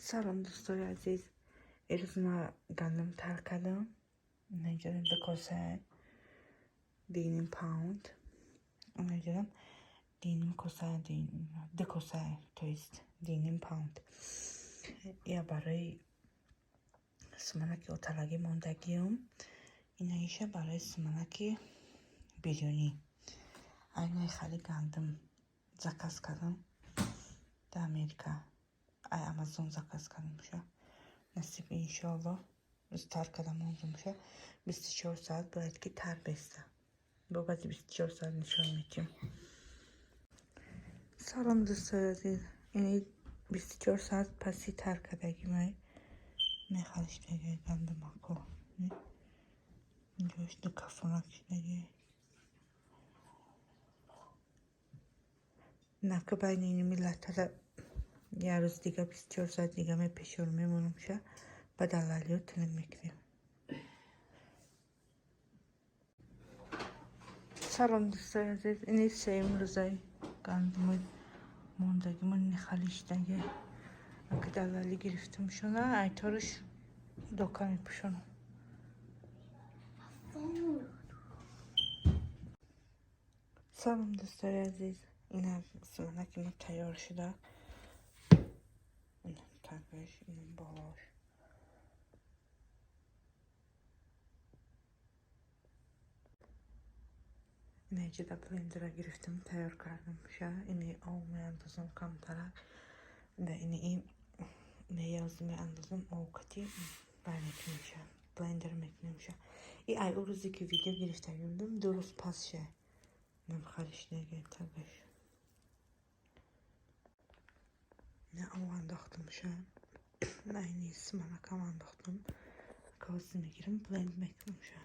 Салом, дӯстои азиз. Ирӯз ма гандум тар кардам. Инҷа ду коса, 2.5 паунд. Инҷа 2.5 коса, ду коса, то есть 2.5 паунд. Я барои суманаки оталагӣ мондагиам. Инаиша барои суманаки бирёнӣ. Айнаи хали гандум заказ кардам дар Америка. Ай Амазон заказ кардамша. Насиб, иншоалло, тар кардам, мондамша. 24 соат бояд ки тар беста. Бо баъди 24 соат нишон медиҳем. Салом, дӯстои азиз. Ини 24 соат паси тар кардагимай. Нехалиш дега гандумако. Инҷош ду кафонак шидаги. Нака байни ини миллатара як рӯз дига, 24 соат дига мепешонам, мемонамша, баъд алалиё тинак мекунем. Салом, дӯстои азиз. Ини сеюм рӯзаи гандумои мондагимон нехалишдаги. Ака далалӣ гирифтамшона, айторуш дока мепӯшонам. Салом, дӯстои азиз. Ина суманаки мо тайёр шуда. Ина тагаш, ина болош. Ина иҷода блендера гирифтам, тайёр кардамша. Ини об меандозам камтарак. Да ини ина ёз меандозам, об кати бай мекунемша. Блендер мекунемша. И ай ӯ рӯзе ки видео гирифтагӣ будам, 2 рӯз пас ша. Инам халишдаги тагаш. Ина об андохтамша. На ини суманакам андохтам. Кози мегирам, бленд мекунамша.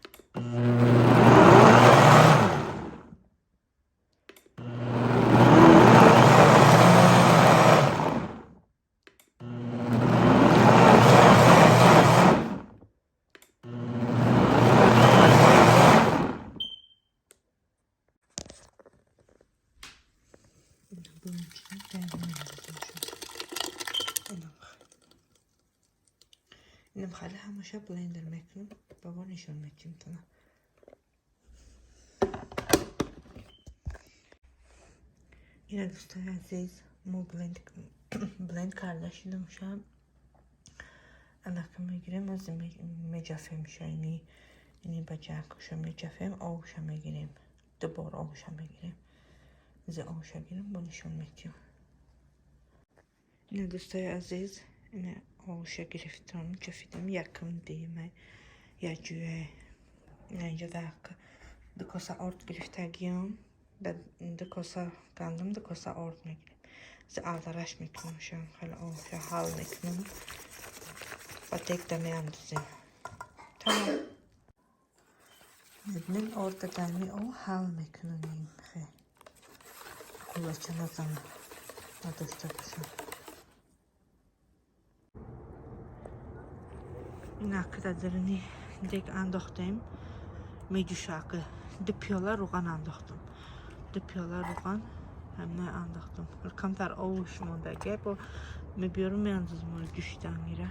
Ина бленд шуда, дар меандозамша. Инам инам хали ҳамаша блендер мекунам, бабо нишон медиҳем тона. Ина, дӯстои азиз, мо бленд карда шудамша. Анака мегирем, ози меҷафемша, ини баҷакоша меҷафем, обша мегирем. Ду бор обша мегирем. Зи обша гирем, бо нишон медиҳем. Ина, дӯстои азиз, ина обша гирифтам, ҷафидам, якм димай якҷоя. Ина инҷа ду коса орд гирифтагиам. Ду коса гандум, ду коса орд мегирем. Зи алдараш мекунамша, хеле обша ҳал мекунам. Ба дегда меандозем. Тамом. Мебинем, орда гарми об ҳал мекунем. Хе. Кулача назана надошта бошам. Ина дар даруни дег андохтем. Меҷӯша. Ду пиёла рӯған андохтам. Ду пиёла рӯған ҳамина андохтам. Камтар овуш мондаги, бо мебиёрам, меандозам, ҷӯшидан мера.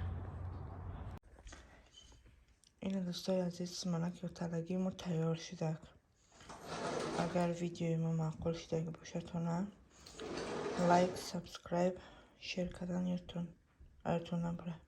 Ина, дӯстои азиз, суманаки оталагии мо тайёр шудак. Агар видеои мо маъқул шудаги бошад, тона лайк, subscribe, share кардан ёдтон набарад.